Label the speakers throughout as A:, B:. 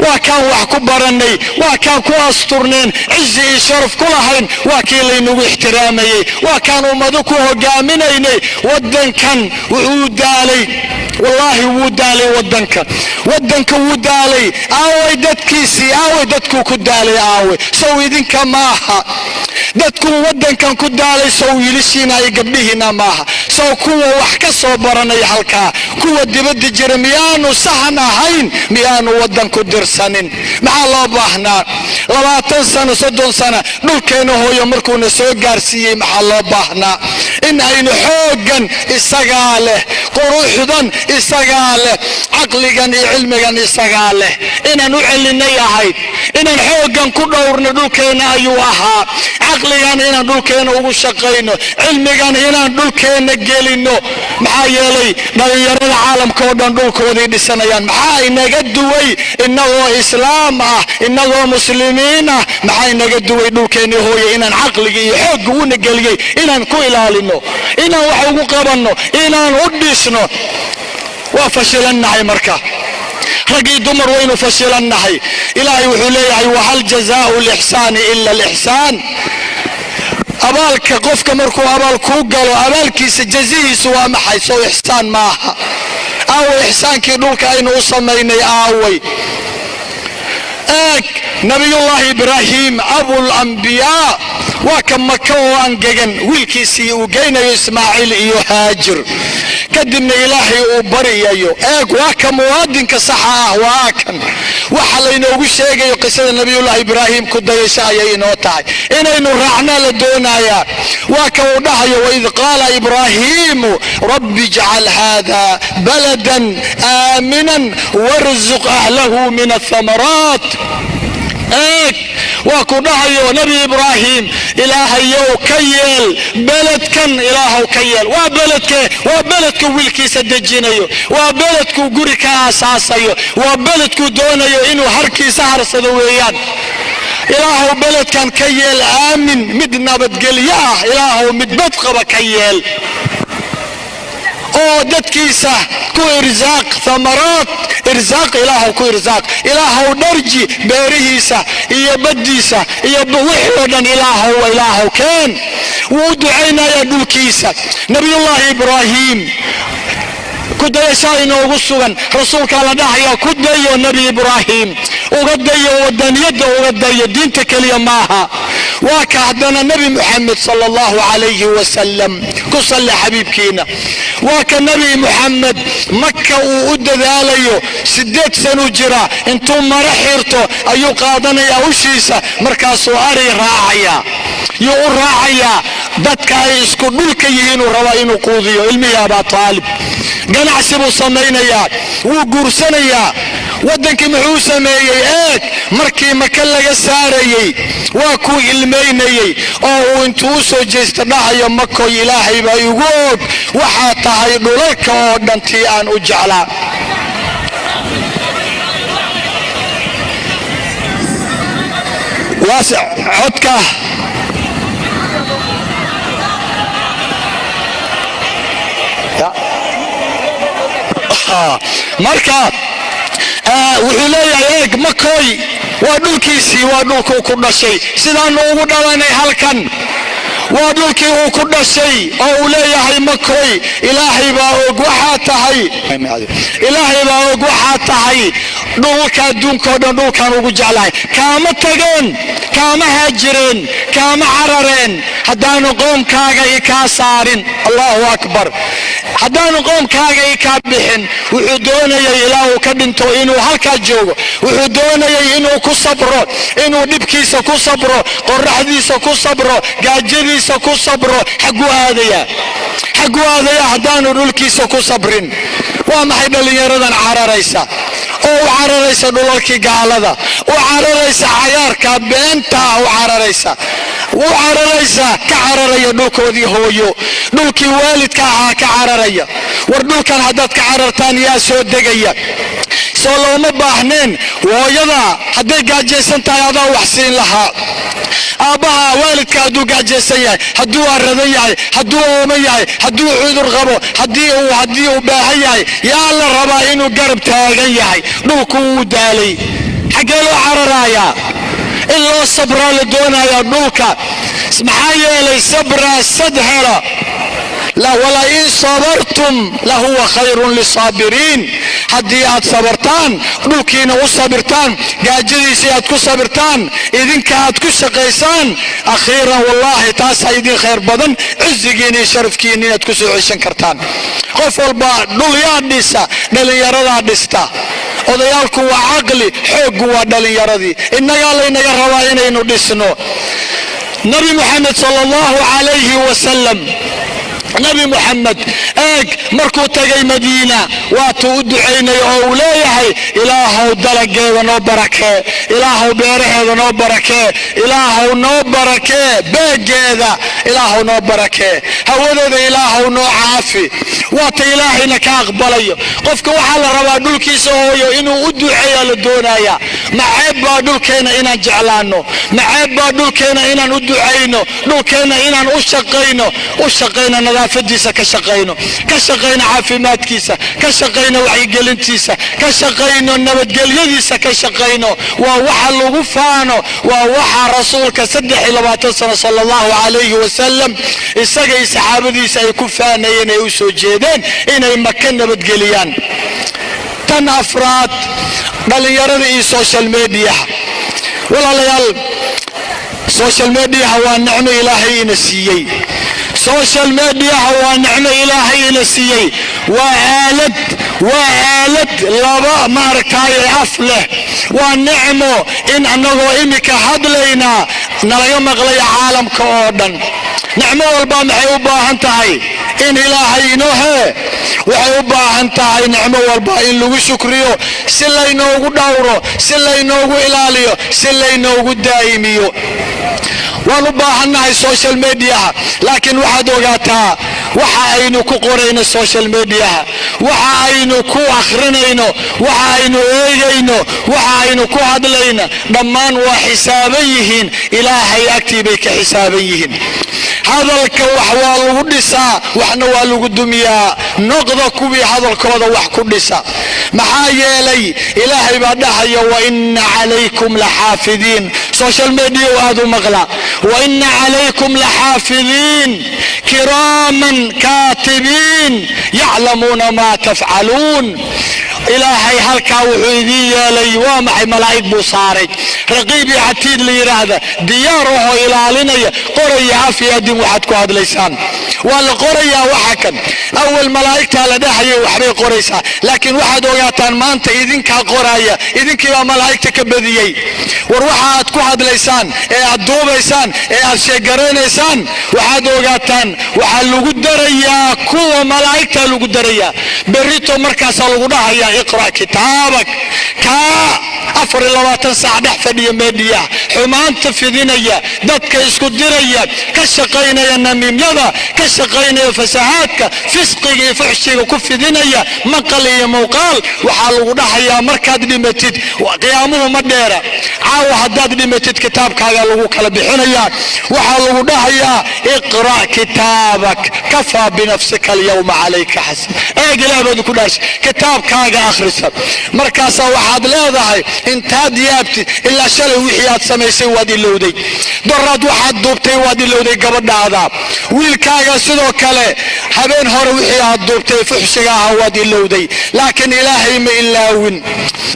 A: Waa kaan wax ku barannay, waa kaan ku asturneen, cizi iyo sharaf ku lahayn, waa kii laynagu ixtiraamayey, waa kaan ummado ku hogaaminaynay. Waddankan wuxuu daalay, wallaahi wuu daalay waddanka, waddanka wuu daalay. Aaway dadkiisii? Aaway dadkuu ku daalay? Aaway? Sow idinka maaha dadkuu waddankan ku daalay? Sow wiilashiina iyo gabdhihiina maaha? Sow kuwa wax ka soo baranaya halkaa, kuwa dibadda jira, miyaanu sahan ahayn? Miyaanu waddanku dirsanin? Maxaa loo baahnaa 20 sano, 30 sano dhulkeena hooyo markuuna soo gaarsiiyey? Maxaa loo baahnaa in aynu xooggan isagaa leh, quruxdan isagaa leh, caqligan iyo cilmigan isagaa leh, inaan u celinay ahayd? Inaan xooggan ku dhowrno dhulkeenna ayuu ahaa, caqligan inaan dhulkeenna ugu shaqayno, cilmigan inaan dhulkeenna gelinno. Maxaa yeelay dhallinyarada caalamka oo dhan dhulkooday dhisanayaan. Maxaa inaga duway innagoo islaam ah, innagoo muslimiin ah? Maxaa inaga duway dhulkeenni hooye inaan caqliga iyo xoogga una geliyey inaan ku ilaalino, inaan wax ugu qabanno, inaan u dhisno? Waa fashilannahay marka, raggii dumar waynu fashilannahay. Ilaahay wuxuu leeyahay: "Wahal jazaau lixsaani ila alixsaan?" Abaalka qofka markuu abaal kuu galo, abaalkiisa jazihiisu waa maxay? Sow ixsaan maaha? Aaway ixsaankii dhulka aynu u samaynay? Aaway? Eeg, Nabiyullaahi Ibraahim abulambiyaa waa ka Maka oo angegan wiilkiisii uu geynayo Ismaaciil iyo Haajir, kadibna Ilaahay uu baryayo. Eeg, waa ka muwaadinka saxa ah, waa kan waxa laynoogu sheegayo. Qisada Nabiyullaahi Ibraahim ku dayasho ayay inoo tahay, inaynu raacnaa la doonayaa. Waa ka uu dhahayo: "Waid qaala Ibraahiimu rabbi ijcal hada baladan aaminan warzuq ahlahu min athamaraat." Eeg, waa ku dhahayo Nebi Ibraahim: "Ilaahayow ka yeel beledkan, Ilaahow ka yeel." Waa beledke? Waa beledku wiilkiisa dejinayo, waa beledkuu guri ka aasaasayo, waa beledkuu doonayo inuu harkiisa harsado weeyaan. "Ilaahow beledkan ka yeel aamin, mid nabadgelyo ah. Ilaahow mid badqaba ka yeel, oo dadkiisa ku irsaaq thamaraat, irsaaq Ilaahow ku irsaaq. Ilaahow dharji beerihiisa iyo baddiisa iyo wixii oo dhan. Ilaahow, Ilaahow keen." Wuu u ducaynayaa dhulkiisa Nabiyullaahi Ibraahim. Ku dayashaa inoogu sugan. Rasuulkaa la dhahayaa: "Ku dayo Nebi Ibraahim, uga dayo wadaniyadda, uga dayo diinta keliya maaha." Waa ka haddana Nebi Muxamed sala allahu calayhi wasalam, ku salli xabiibkiina. Waa ka Nebi Muxamed Maka uu u dadaalayo. 8 sanuu jira, intuu maro xirto ayuu qaadanayaa ushiisa, markaasuu ari raacayaa. Yuu u raacayaa? Dadka ay isku dhulka yihiinuu rabaa inuu quudiyo, ilmihii Abaa Taalib. Ganacsi buu samaynayaa, wuu guursanayaa. Waddankii muxuu sameeyey? Eeg, markii Maka laga saarayey waa kuu ilmaynayey oo uu intuu u soo jeesto dhahayo: "Makoy, Ilaahay baa igu og, waxaa tahay dhulalka oo dhan tii aan u jeclaa." Waasic codka. Marka wuxuu leeyahay, eeg, Makoy waa dhulkiisii, waa dhulkuu ku dhashay, sidaanu ugu dhalanay halkan. Waa dhulkii uu ku dhashay oo uu leeyahay: "Makoy, Ilaahay baa og waxaa tahay, Ilaahay baa og waxaa tahay dhulka adduunka o dhan dhulkaan ugu jeclahay. Kaama tageen, kaama haajireen, kaama carareen haddaanu qoomkaaga i kaa saarin." Allahu akbar! Haddaanu qoomkaaga i kaa bixin. Wuxuu doonayay ilaa uu ka dhinto inuu halkaa joogo. Wuxuu doonayay inuu ku sabro, inuu dhibkiisa ku sabro, qoraxdiisa ku sabro, gaajadiisa ku sabro. Xagguu aadayaa? Xagguu aadayaa haddaanu dhulkiisa ku sabrin? Waa maxay dhallinyaradan cararaysa oo u cararaysa dhulalkii gaalada, u cararaysa cagaarka beentaa, u cararaysa, u cararaysa, ka cararaya dhulkoodii hooyo, dhulkii waalidka ahaa ka cararaya? War dhulkan haddaad ka carartaan, yaa soo degaya? Soo looma baahneen? Hooyada hadday gaajaysan tahay, adaa wax siin lahaa. Aabbaha waalidka hadduu gaajaysan yahay, hadduu aradan yahay, hadduu ooman yahay, hadduu cudur qabo, haddii uu baahan yahay, yaa la rabaa inuu garab taagan yahay? Dhulku wuu daalay. Xaggee loo cararayaa? In loo sabraa la doonayaa dhulka. Maxaa yeelay sabraa sad hela, walain sabartum lahuwa khayrun lisaabiriin. Haddii aad sabartaan, dhulkiina u sabirtaan, gaajadiisii aad ku sabirtaan, idinka aad ku shaqaysaan, akhiiran wallaahi taasaa idin khayr badan, cizigiina iyo sharafkiina inaad ku soo ceshan kartaan. Qof walba dhul yaa dhisa? Dhallinyaradaa dhista. Odayaalku waa caqli, xooggu waa dhallinyaradii. Innagaa laynaga rabaa inaynu dhisno. Nabi Muxamed sala allahu calayhi wasalam, Nabi Muxamed eeg, markuu tagay Madiina waatuu u ducaynaya oo uu leeyahay: "Ilaahow dalageeda noo barakee, Ilaahow beeraheeda noo barakee, Ilaahow noo barakee beegeeda, Ilaahow noo barakee hawadeeda, Ilaahow noo caafi." Waata Ilaahayna ka aqbalayo. Qofka waxaa la rabaa dhulkiisa hooyo inuu u duceeya la doonaya. Maceeb baa dhulkeenna inaan jeclaano? Maceeb baa dhulkeenna inaan u ducayno, dhulkeenna inaan u shaqayno, u shaqayno nadaafadiisa, ka shaqayno, ka shaqayno caafimaadkiisa, ka shaqayno wacyigelintiisa, ka shaqayno nabadgelyadiisa, ka shaqayno? Waa waxa lagu faano, waa waxa Rasuulka 23 sano sala allahu calayhi wasalam isaga iyo saxaabadiisa ay ku faanayeen, ay u soo jeedeen inay Maka nabadgeliyaan. Tan afraad, dhallinyarada iyo social mediaha. Walaalayaal, social mediaha waa nicmo Ilaahay ina siiyey. Social mediaha waa nicmo Ilaahay ina siiyey. Waa aalad, waa aalad laba maaragtaaye af leh. Waa nicmo in annagoo imika hadlaynaa nalaga maqlaya caalamka oo dhan. Nicmo walba maxay u baahan tahay? In Ilaahay inoo hee, waxay u baahan tahay nicmo walba in lagu shukriyo, si laynoogu dhowro, si laynoogu ilaaliyo, si laynoogu daa'imiyo. Waan u baahannahay social mediaha, laakiin waxaad ogaataa waxa aynu ku qorayno social mediaha, waxa aynu ku akhrinayno, waxa aynu eegayno, waxa aynu ku hadlayno, dhammaan waa xisaaban yihiin. Ilaahay agtii bay ka xisaaban yihiin. Hadalka wax waa lagu dhisaa, waxna waa lagu dumiyaa. Noqda kuwii hadalkooda wax ku dhisa. Maxaa yeelay Ilaahay baa dhahaya: "Waina calaykum laxaafidiin." Social media aad u maqla. "Waina calaykum laxaafidiin, kiraaman kaatibiin, yaclamuuna maa tafcaluun." Ilaahay halkaa wuxuu idiin yeelay waa maxay? Malaa'ig buu saaray, raqiib iyo catiid la yidhaahda, diyaar ahoo ilaalinaya, qoraya af iyo adin waxaad ku hadlaysaan. Waa la qorayaa. Waxa kan awal malaa'igtaa la dhahayay waxbay qoraysaa, laakiin waxaad ogaataan maanta idinkaa qoraya. Idinkiibaa malaa'igta ka badiyey. War waxa aad ku hadlaysaan ee aad duubaysaan ee aad sheegaraynaysaan, waxaad ogaataan waxaa lagu darayaa kuwa malaa'igtaa lagu darayaa berrito. Markaasaa lagu dhahayaa: "Iqra' kitaabak." Kaa 24 saac dhex fadhiya meediyaha, xumaanta fidinaya, dadka isku diraya, ka shaqaynaya namiimyada, ka shaqaynaya fasahaadka, fisqiga iyo fuxshiga ku fidinaya maqal iyo muuqaal, waxaa lagu dhahayaa markaad dhimatid, qiyaamuhu ma dheera, caawa haddaad dhimatid kitaabkaaga lagu kala bixinayaa. Waxaa lagu dhahayaa: "Iqra' kitaabak, kafaa binafsika alyawma calayka xasib." Eeg, Ilaah baad ku dhaashay, kitaabkaaga akhrisa. Markaasaa waxaad leedahay intaad yaabtid: ilaa shalay wixii aad samaysay waad ilowday, doraad waxaad duubtay waad ilowday, gabadhaada, wiilkaaga sidoo kale, habeen hore wixii aad duubtay fuxshiga ahaa waad ilowday. Laakiin Ilaahay ma ilaawin,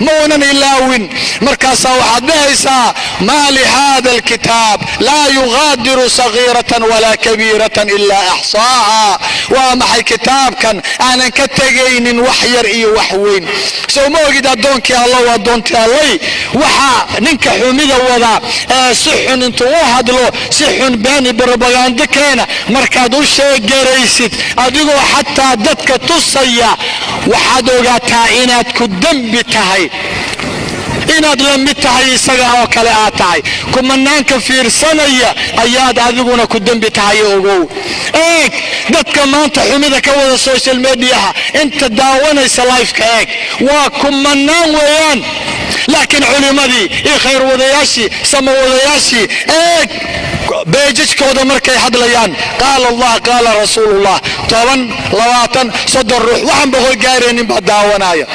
A: ma unan ilaawin. Markaasaa waxaad dhahaysaa: "Maa lihada alkitaab laa yugaadiru sagiiratan walaa kabiiratan ilaa axsaaha?" Waa maxay kitaabkan aanan ka tegaynin wax yar iyo wax weyn? Sow ma ogid, addoonkii Allow, addoontii Allay, waxaa ninka xumida wada ee si xun intuu u hadlo, si xun beeni brobagando keena, markaad u sheegaraysid adigoo xataa dadka tusaya, waxaad ogaataa inaad ku dembi tahay, inaad la mid tahay isaga oo kale aad tahay. Kumanaanka fiirsanaya ayaad adiguna ku dembi tahay. Ogow, eeg dadka maanta xumida ka wada social mediaha, inta daawanaysa liveka eeg, waa kumanaan weeyaan. Laakiin culimmadii iyo khayr wadayaashii, samawadayaashii, eeg pages-kooda markay hadlayaan: "Qaala Allah, qaala Rasuulullah." 10, 20, 30 ruux, waxaan 100 gaaraynin baa daawanaya.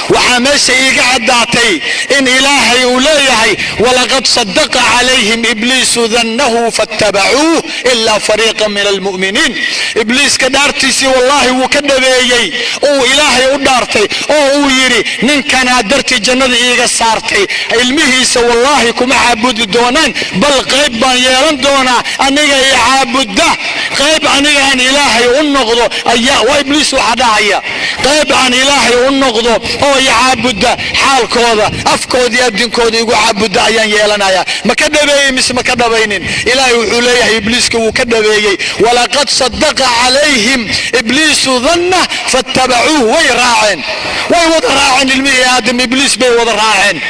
A: Waxaa meesha iiga caddaatay in Ilaahay uu leeyahay: "Walaqad sadaqa calayhim ibliisu dannahu fattabacuuh ilaa fariiqa min almu'miniin." Ibliiska dhaartiisii wallaahi wuu ka dhabeeyey, uu Ilaahay u dhaartay oo uu yidhi: "Ninkanaa dartii jannada iiga saartay, ilmihiisa wallaahi kuma caabudi doonaan, bal qayb baan yeelan doonaa aniga i caabudda, qayb aniga aan Ilaahay u noqdo ayaa." Waa Ibliis waxa dhahaya: "Qayb aan Ilaahay u noqdo oo i caabudda, xaalkooda, afkooda iyo addinkooda igu caabudda ayaan yeelanayaa." Ma ka dhabeeyey mise ma ka dhabaynin? Ilaahay wuxuu leeyahay Ibliiska wuu ka dhabeeyey: "Walaqad sadaqa calayhim ibliisu danna fattabacuuh." Way raaceen, way wada raaceen ilmihii Aadam, Ibliis bay wada raaceen,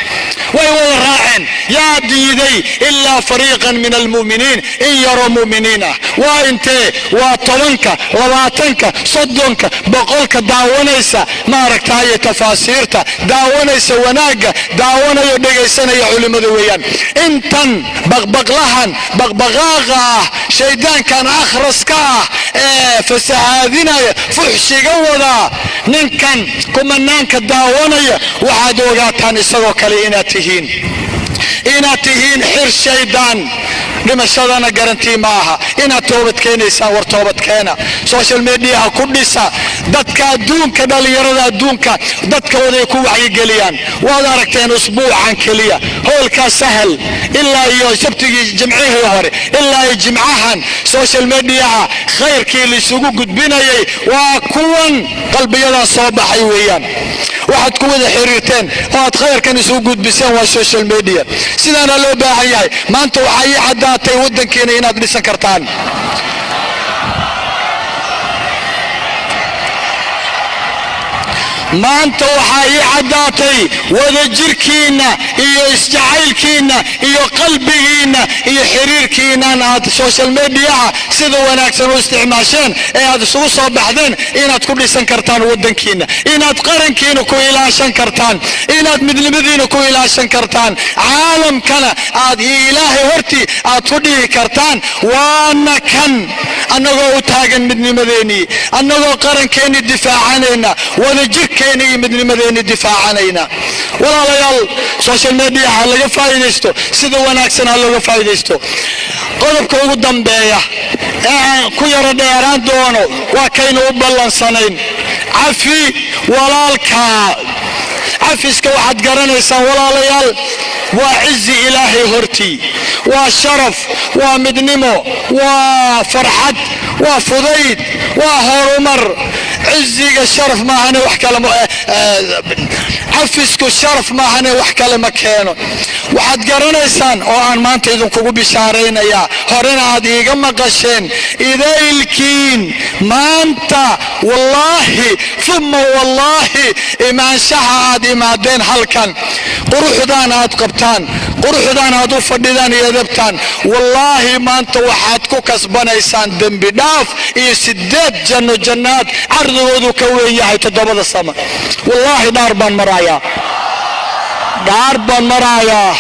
A: way wada raaceen. Yaa diiday? Ilaa fariiqan min almu'miniin, in yaroo mu'miniin ah. Waa intee? Waa 10-ka, 20-ka, 30-ka, 100-ka daawanaysa, maaragtaye, tafaasiirta daawanaysa, wanaagga daawanayo, dhegaysanaya culimmada weeyaan. Intan baqbaqlahan, baqbaqaaqa ah, shayddaankan akhraska ah ee fasahaadinaya, fuxshiga wadaa, ninkan kumanaanka daawanaya, waxaad ogaataan isagoo kale inaad tihiin xir shaydaan. Dhimashadana guarantee ma aha inaad toobad keenaysaan. War toobadkeena, social mediaha ku dhisa dadka adduunka, dhallinyarada adduunka dadkooday ku wacyigeliyaan. Waad aragteen usbuucan keliya hoolkaa Sahal ilaa iyo Sabtigii, Jimcihii hore ilaa iyo Jimcahan, social mediaha khayrkii laisugu gudbinayay waa kuwan qalbiyadan soo baxay weeyaan. Waxaad ku wada xiriirteen oo aad khayrkan isugu gudbiseen waa social media. Sidaana loo baahan yahay. Maanta waxaa ii caddaatay waddankiina inaad dhisan kartaan. Maanta waxaa ii caddaatay wadajirkiinna iyo isjacaylkiinna iyo qalbigiinna iyo xiriirkiinnan aad social mediaha sida wanaagsan u isticmaasheen ee aad isugu soo baxdeen inaad ku dhisan kartaan waddankiinna, inaad qarankiina ku ilaashan kartaan, inaad midnimadiina ku ilaashan kartaan, caalamkana aad iyo Ilaahay hortii aad ku dhihi kartaan: "Waana kan annagoo u taagan midnimadeennii, annagoo qarankeenni difaacanayna, wadajirkeenni iyo midnimadeenni difaacanayna." Walaalayaal, social media ha laga faa'iidaysto, sida wanaagsan ha looga faa'iidaysto. Qodobka ugu dambeeya ee aan ku yaro dheeraan doono waa kaynu u ballansanayn: cafi walaalkaa. Cafiska waxaad garanaysaan, walaalayaal, waa cizi Ilaahay hortii, waa sharaf, waa midnimo, waa farxad, waa fudayd, waa horumar. Ciziga sharaf maahane wax kale, cafisku sharaf maahane wax kale ma keeno. Waxaad garanaysaan oo aan maanta idinkugu bishaaraynayaa, horena aad iiga maqasheen, idaylkiin maanta wallaahi uma wallaahi, imaanshaha aad imaadeen halkan, quruxdaan aad qabtaan, quruxdaan aad u fadhidaan iyo edabtaan, wallaahi maanta waxaad ku kasbanaysaan dembi dhaaf iyo 8 janno, jannaad cardigoodu ka weyn yahay toddobada sama. Wallaahi dhaar baan marayaa, dhaar baan marayaa,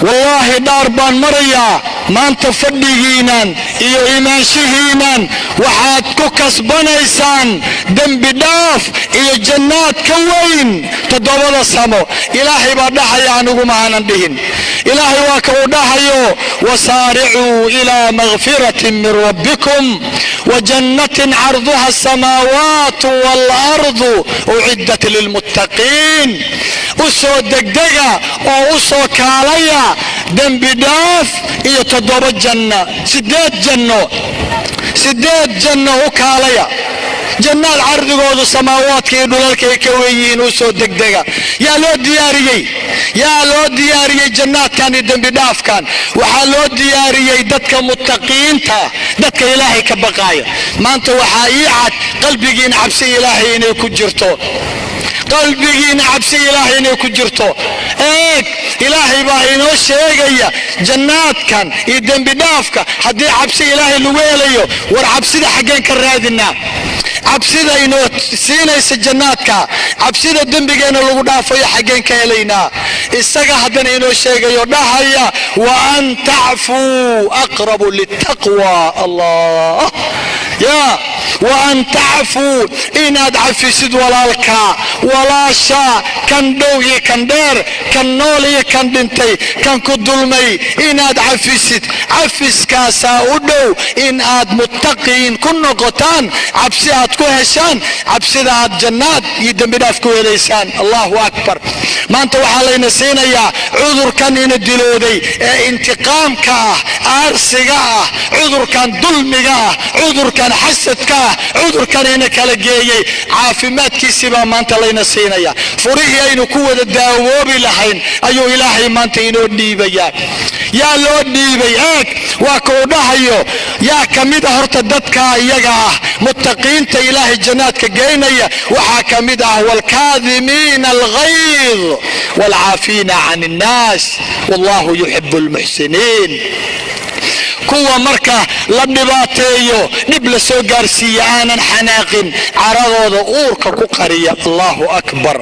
A: wallaahi dhaar baan marayaa. Maanta fadhigiinan iyo imaanshihiinan waxaad ku kasbanaysaan dembi dhaaf iyo jannaad ka weyn toddobada samo. Ilaahay baa dhahaya, anigu ma aanan dhihin. Ilaahay waa ka uu dhahayo: "Wasaaricuu ilaa makfiratin min rabbikum wajannatin carduha asamaawaatu waalardu uciddat lilmuttaqiin." U soo degdega oo u soo kaalaya dembi dhaaf iyo toddoba janna, 8 janno, 8 janno u kaalaya, jannaad cardigoodu samaawaadka iyo dhulalka ay ka weyn yihiin, u soo degdega. Yaa loo diyaariyey? Yaa loo diyaariyey jannaadkan iyo dembi dhaafkan? Waxaa loo diyaariyey dadka muttaqiinta, dadka Ilaahay ka baqaaya. Maanta waxaa ii cad qalbigiina cabsi Ilaahay inay ku jirto, qalbigiina cabsi Ilaahay inay ku jirto. Eeg, Ilaahay baa inoo sheegaya jannaadkan iyo dembi dhaafka haddii cabsi Ilaahay lagu helayo. War cabsida xaggeen ka raadinaa? Cabsida inoo siinaysa jannaadka, cabsida dembigeenna lagu dhaafayo, xaggeen ka helaynaa? Isaga haddana inoo sheegayo, dhahaya: "Wa an tacfuu aqrabu litaqwa." Allah ya Wa an tacfuu, inaad cafisid walaalkaa, walaashaa, kan dhow iyo kan dheer, kan nool iyo kan dhintay, kan ku dulmay inaad cafisid. Cafiskaasaa u dhow in aad muttaqiin ku noqotaan, cabsi aad ku heshaan, cabsida aad jannaad iyo dembidhaaf ku helaysaan. Allahu akbar. Maanta waxaa layna siinayaa cudurkan ina dilooday ee intiqaamka ah, aarsiga ah, cudurkan dulmiga ah, cudurkan xasadka ah, cudurkan ina kala geeyey. Caafimaadkiisii baa maanta layna siinaya. Furihii aynu ku wada daawoobi lahayn ayuu Ilaahay maanta inoo dhiibayaa. Yaa loo dhiibay? Eeg, waa kuu dhahayo. Yaa ka mid a horta dadka iyaga ah, muttaqiinta Ilaahay jannaadka geynaya? Waxaa ka mid ah waalkaadimiina alghayd waalcaafiina can innaas wallahu yuxibu almuxsiniin. Kuwa marka la dhibaateeyo, dhib la soo gaarsiiya, aanan xanaaqin, caradooda uurka ku qariya. Allahu akbar.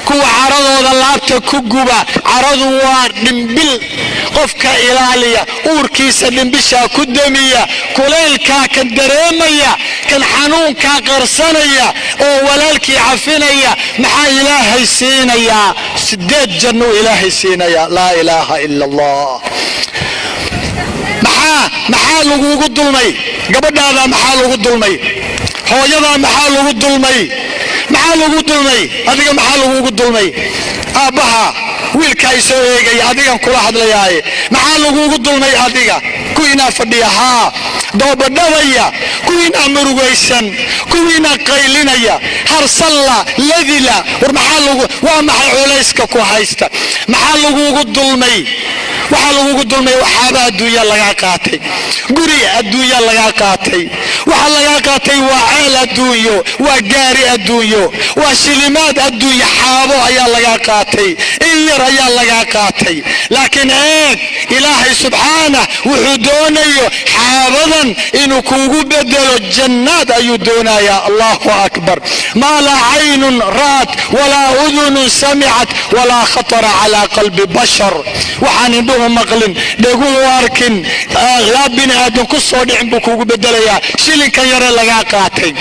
A: Kuwa caradooda laabta ku guba, caradu waa dhimbil, qofka ilaaliya, uurkiisa dhimbishaa ku demiya, kulaylkaa kan dareemaya, kan xanuunkaa qarsanaya oo walaalkii cafinaya, maxaa Ilaahay siinayaa? 8 jannuu Ilaahay siinayaa. Laa ilaaha ila Allah. Maxaa lagugu dulmay? Gabadhaada maxaa lagu dulmay? Hooyadaa maxaa lagu dulmay? Maxaa lagu dulmay adiga? Maxaa lagugu dulmay aabbaha? Wiilkaa isoo eegaya, adigan kula hadlayaaye, maxaa lagugu dulmay adiga? Kuwiinaa fadhiya, haa, doobadhabaya, kuwiinaa murugaysan, kuwiinaa qaylinaya, harsalla ladila, war maxaa lagu, waa maxay culayska ku haysta? Maxaa lagugu dulmay? Waxaa lagugu dulmay waxaaba adduunya lagaa qaatay, guri adduunya lagaa qaatay. Waxaa lagaa qaatay waa ceel adduunyo, waa gaari adduunyo, waa shilimaad adduunyo, xaabo ayaa lagaa qaatay, in yar ayaa lagaa qaatay. Laakiin eeg, Ilaahay subxaanah wuxuu doonayo xaabadan inuu kuugu bedelo jannaad ayuu doonayaa. Allahu akbar. Maa laa caynun ra'at walaa udunun samicat walaa khatara calaa qalbi bashar. Waxaan indhuhu maqlin, dheguhu arkin, laa bini aadan ku soo dhicin buu kuugu bedelayaa shilinkan yare lagaa qaatay.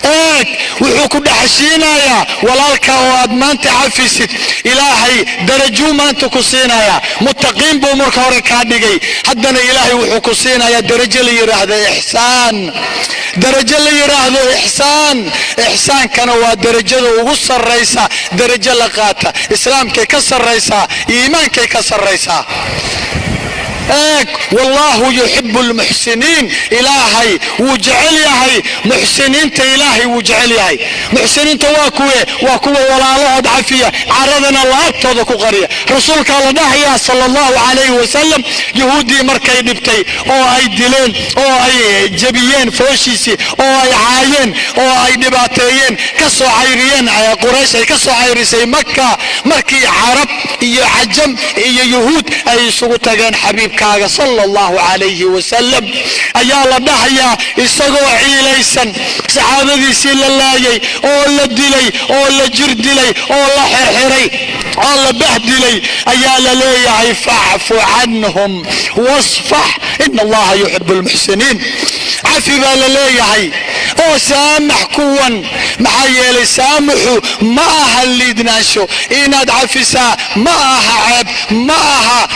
A: Eeg, wuxuu ku dhexashiinayaa walaalka oo aad maanta cafisid, Ilaahay darajuu maanta ku siinayaa. Muttaqiin buu marka hore kaa dhigay, haddana Ilaahay wuxuu ku siinayaa darajo la yidhaahdo ixsaan, darajo la yidhaahdo ixsaan. Ixsaankana waa darajada ugu sarraysa darajo la qaata. Islaamkay ka sarraysaa, iimaankay ka sarraysaa. Eeg, wallaahu yuxibu lmuxsiniin. Ilaahay wuu jecel yahay muxsiniinta. Ilaahay wuu jecel yahay muxsiniinta. Waa kuwe? Waa kuwa walaalahood cafiya, caradana laabtooda ku qariya. Rasuulkaa la dhahayaa sala allahu calayhi wasalam, yahuuddii markay dhibtay oo ay dileen oo ay jebiyeen fooshiisii oo ay caayeen oo ay dhibaateeyeen, ka soo cayriyeen, Quraysh ay ka soo cayrisay Maka, markii Carab iyo Cajam iyo Yuhuud ay isugu tageen xabiibkaaga sala allahu calayhi wasalam, ayaa la dhahayaa isagoo ciilaysan, saxaabadiisii la laayay oo la dilay oo la jir dilay oo la xirxiray oo la bahdilay, ayaa la leeyahay: facfu canhum wasfax ina allaha yuxibu lmuxsiniin. Cafi baa la leeyahay oo saamax kuwan. Maxaa yeelay, saamuxu ma aha liidnaansho. Inaad cafisaa ma aha ceeb, ma aha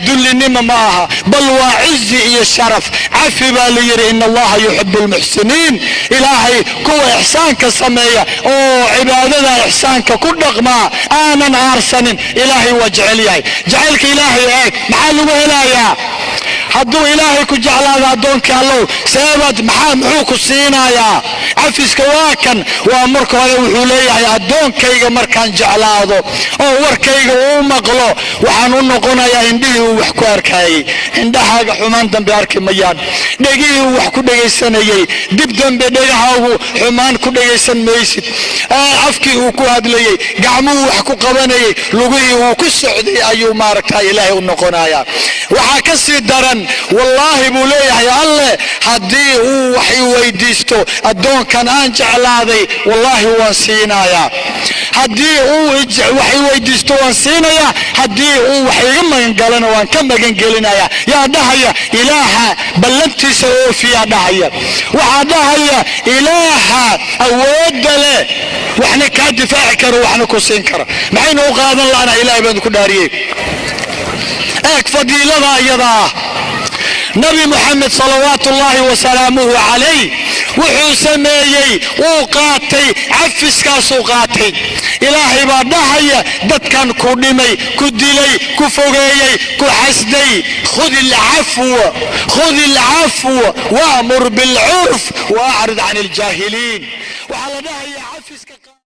A: dullinimo, ma aha, bal waa cizi iyo sharaf. Cafi baa la yidhi. Ina allaha yuxibu lmuxsiniin. Ilaahay kuwa ixsaanka sameeya oo cibaadada ixsaanka ku dhaqmaa, aanan aarsanin, Ilaahay waa jecel yahay. Jacaylka Ilaahay, eeg, maxaa lagu helayaa hadduu Ilaahay ku jeclaado? Addoonkii Allow, seebaad, maxaa, muxuu ku siinayaa cafiska? Waa kan, waa marka hore wuxuu leeyahay: addoonkayga markaan jeclaado oo warkayga uu maqlo, waxaan u noqonayaa indhihii uu wax ku arkayey, indhahaaga xumaan dambe arki mayaan; dhegihii uu wax ku dhegaysanayey, dib dambe dhegahaagu xumaan ku dhegaysan maysid; afkii uu ku hadlayey, gacmuhu wax ku qabanayey, lugihii uu ku socday ayuu maaragta Ilaahay u noqonayaa. Waxaa ka sii daran Weeyaan, wallaahi buu leeyahay Alle, haddii uu wax i weydiisto addoonkan aan jeclaaday, wallaahi waan siinayaa. Haddii uu wax i weydiisto, waan siinayaa. Haddii uu wax iga magangalana, waan ka magangelinayaa. Yaa dhahaya? Ilaaha ballantiisa oofiyaa dhahaya. Waxaa dhahaya Ilaaha awoodda leh, waxna kaa difaaci karo, waxna ku siin kara. Maxaynu u qaadan la'naa? Ilahay baan ku dhaariyey, eeg fadiilada iyada ah. Nabi Muxamed salawaatu ullaahi wasalaamuhu calayh wuxuu sameeyey, wuu qaatay, cafiskaasuu qaatay. Ilaahay baa dhahaya dadkan ku dhimay, ku dilay, ku fogeeyey, ku xasday: "خذ العفو، خذ العفو وأمر بالعرف وأعرض عن الجاهلين." Waxaa la dhahaya cafiska.